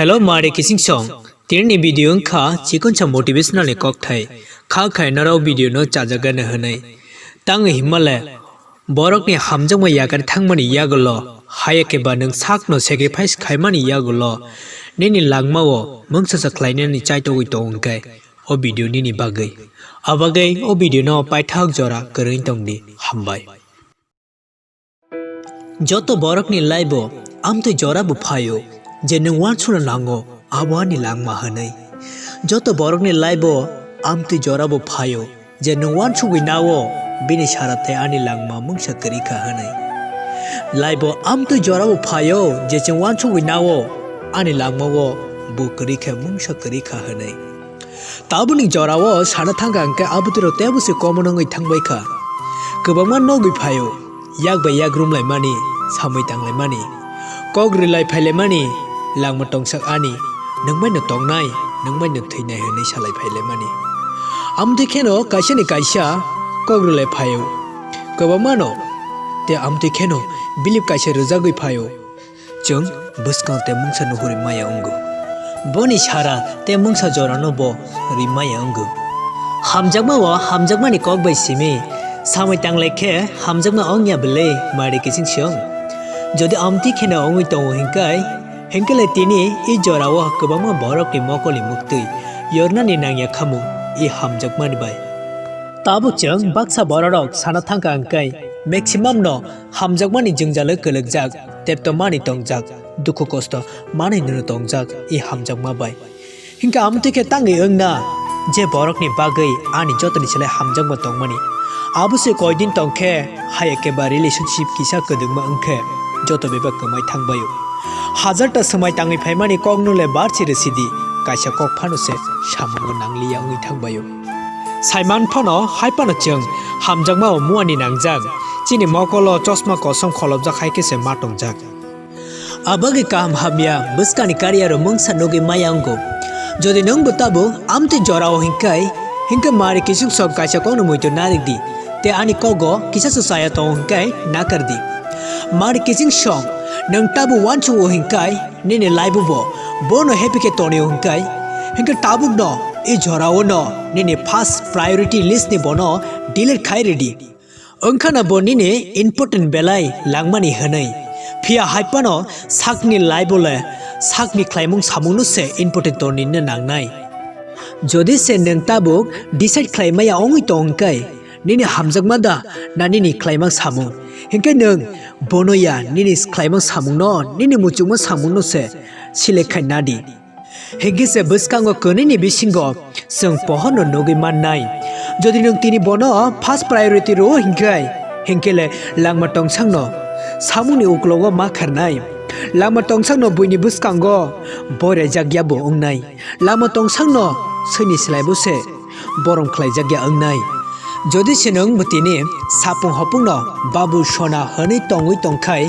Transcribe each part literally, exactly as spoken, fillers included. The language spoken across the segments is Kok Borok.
Hello, mari kising song. Tini ni video wngkha chikonsa motivational ni kokthai. Kha khai norok video no chajagana hwnwi. Tang himale borok ni hamjakma yakar thangmani yagulo, haya khe ba nwng sak no sacrifice khaimani yagulo, nini langma o mungsa sa khlainani chaitogwi tong hwnkhe o video nini bagwi. Abagwi o video no paithak jora kwrwngwi tongdi. Hambai. Joto borokni life-o amtwi jora bo phaio, je nwng uansukna nango, abo ani langma hwnwi. Joto borokni life-o amtwi jora bo phaio, je nwng uansugwi nao, bini sara tei ani langma mungsa kwrwi kha hwnwi. Life-o amtwi jora bo phaio, je chwng uansugwi nao, ani langma-o bo kwrwi khe mungsa kwrwi kha hwnwi. Tabukni jorao sana thangkha hwnkhe abotwi rok teibo se common wngwi thangbai kha. Kwbangma nogwi phaio, yak bai yak rumlaimani, samwi tanglaimani, kok rwlai phailaimani, langma tongsak ani, nwng bai no tongnai, nwng bai no thwinai hwnwi salai phailaimani. Amtwi kheno kaisa ni kaisa kok rwlai phaio, kwbangma no, tei amtwi kheno bilip kaisa rwjagwi phaio. Chwng bwskang tei mungsa nuhuri maya wngo. Boni sara tei mungsa jorano bo ri maya wngo. Hamjakma o hamjakmani kok bai simi samwi tanglai khe hamjakma wngya bwlwi mari kiching se wng. Jodi amtwi kheno wngwi tongo hinkai, hinkhe le tini i jorao kwbangma borokni mokolni muktwi yornani nangya khamu i hamjakmani bai. Tabuk chwng baksa bororok sana thangkha hwnkhe, maximum no hamjakmani jwngjalo kwlwkjak, tepto mani tongjak, dukhu kosto manwi no tongjak, i hamjakma bai. Hinkhe amtwi khe tangwi wngna, je borokni bagwi ani jotoni slai hamjakma tongmani. Abo se koidin tongkhe, hai eke ba relationship kisa kwdwkma wngkhe, joto bebak kwmai thangbaio. Hajarta swmai tangwi phaimani kokno le barchi rwsidi, kaisa kok phano se samungo nangliya wngwi thangbaio. Saiman phano hai phano chwng hamjakma o muani nangjak, chini mokolo chosma kosom kholopjak hai khe se ma tongjak. Abagwi kaham hamya bwskangni career o mungsa nugwi maya wngo. Jodi nwng bo tabuk amtwi jorao hinkai, hinkhe mari kising song kaisa kokno muitu narikdi, tei ani kogo kisa se chaya tongo hinkai nakardi. Mari kising song nwng tabuk uansukgo hinkai, nini life-o bo bono happy khe tonio hinkai, hinkhe tabukno i jorao no nini first priority list ni bono delete khai ridi. Wngkhana bo nini important belai langmani hwnwi. Phiya hai phano sakni life-o le sakni khlaimung samungno se important tongwino nangnai. Jodi se nwng tabuk decide khlai maya wngwi tong hinkai, nini hamjakma da na nini khlaimang samung? Hinkhe nwng bono ya, nini khlaimang samungno, nini muchungma samungno se select khai nadi. Hinkhe se bwskango kwnwini bisingo chwng pohorno nugwi mannai. Jodi nwng tini bono first priority rwo hinkhai, hinkhe le langma tongsakno samungni uklogo ma kharnai. Langma tongsakno buini bwskango boiraijakya bo wngnai. Langma tongsakno swini slaibo se borom khlaijakya wngnai. Jodi se nwng bo tini sapung hopungno Babu Sona hwnwi tongwi tongkhai,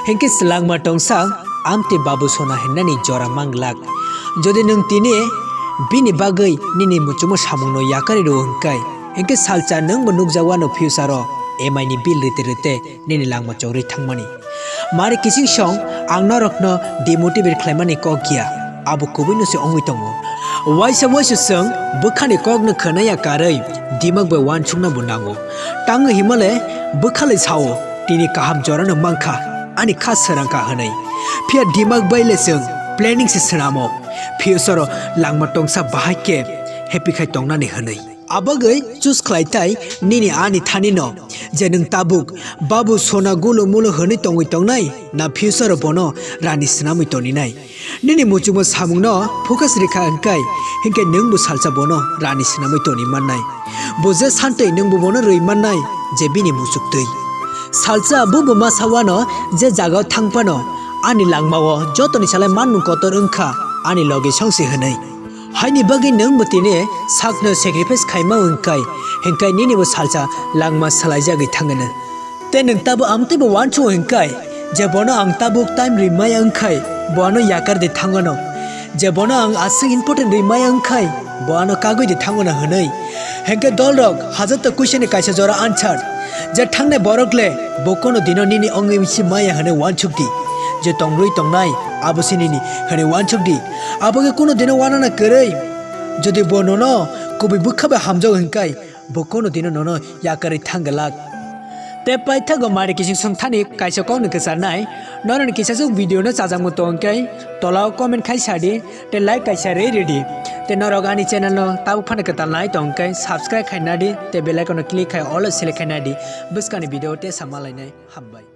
hinkhe se langma tongsak amtwi Babu Sona hwnani jora manglak. Jodi nwng tini bini bagwi nini muchungma samungno yakarwi rwo hinkhai, hinkhe salsa nwng bo nukjakwano future-o M I ni bill rwte rwte nini langma chorwi thangmani. Mari kiching song ang norokno demotivate khlaimani kok ya, abo kubuino se wngwi tongo. Waisa waisa chwng bwkhani kokno khwnaya karwi dimak bai uansukna bo nango. Tangwi himale bwkhalai sao, tini kaham jorano mankha, ani kha swrangkha hwnwi. Phiya dimak bai le chwng planning se swnamo, future-o langma tongsa bahai khe happy khai tongnani hwnwi. Abagwi choose khlai tai nini ani thani no, je nwng tabuk Babu Sona gulo mulo hwnwi tongwi tongnai, na future-o bono rani swnamwi toninai. Nini muchungma samungno focus rikha hwnkhe, hinkhe nwng bo salsa bono rani swnamwi toni mannai. Bo je santwi nwng bo bono rwi mannai, je bini muchuktwi. Salsa bo bo ma sawano je jagao thang phano ani langmao jotoni salai manmung kotor wngkha ani logi songsi hwnwi. Haini bagwi nwng bo tini sakno sacrifice khaima wngkhai, hinkhai nini bo salsa langma salaijagwi thangano. Tei nwng tabuk amtwi bo uansukgo hinkhai, je bono ang tabuk time rwi maya wngkhai, bo ano yakar de thangano. Je bono ang aswk important rwi maya wngkhai, bo ano kagwi de thangano hwnwi. Hinkhe dolrok hajarta question ni kaisa jora answer, je thangnai borok le bo kono dino nini wngwi si maya hwnwi uansukdi, je tongrwi tongnai abo sinini hwnwi uansukdi. Abo khe kunu dino uanana kwrwi. Jodi bo nono kubui bwkha bai hamjago hwnkhai, bo kunu dino nono yakarwi thangglak. Tei paithago mari kising songthani kaisa kokno kwcharnai, norokni kisasuk video no chajakmung tongkhe tolao comment khai sadi, tei like kaisa rwi rwdi. Tei norok ani channel no tabuk phano kwtal nai tongkhe subscribe khai nadi, tei bell icon no click khai all o select khai nadi. Bwskangni video tei sama lainai. Hambai.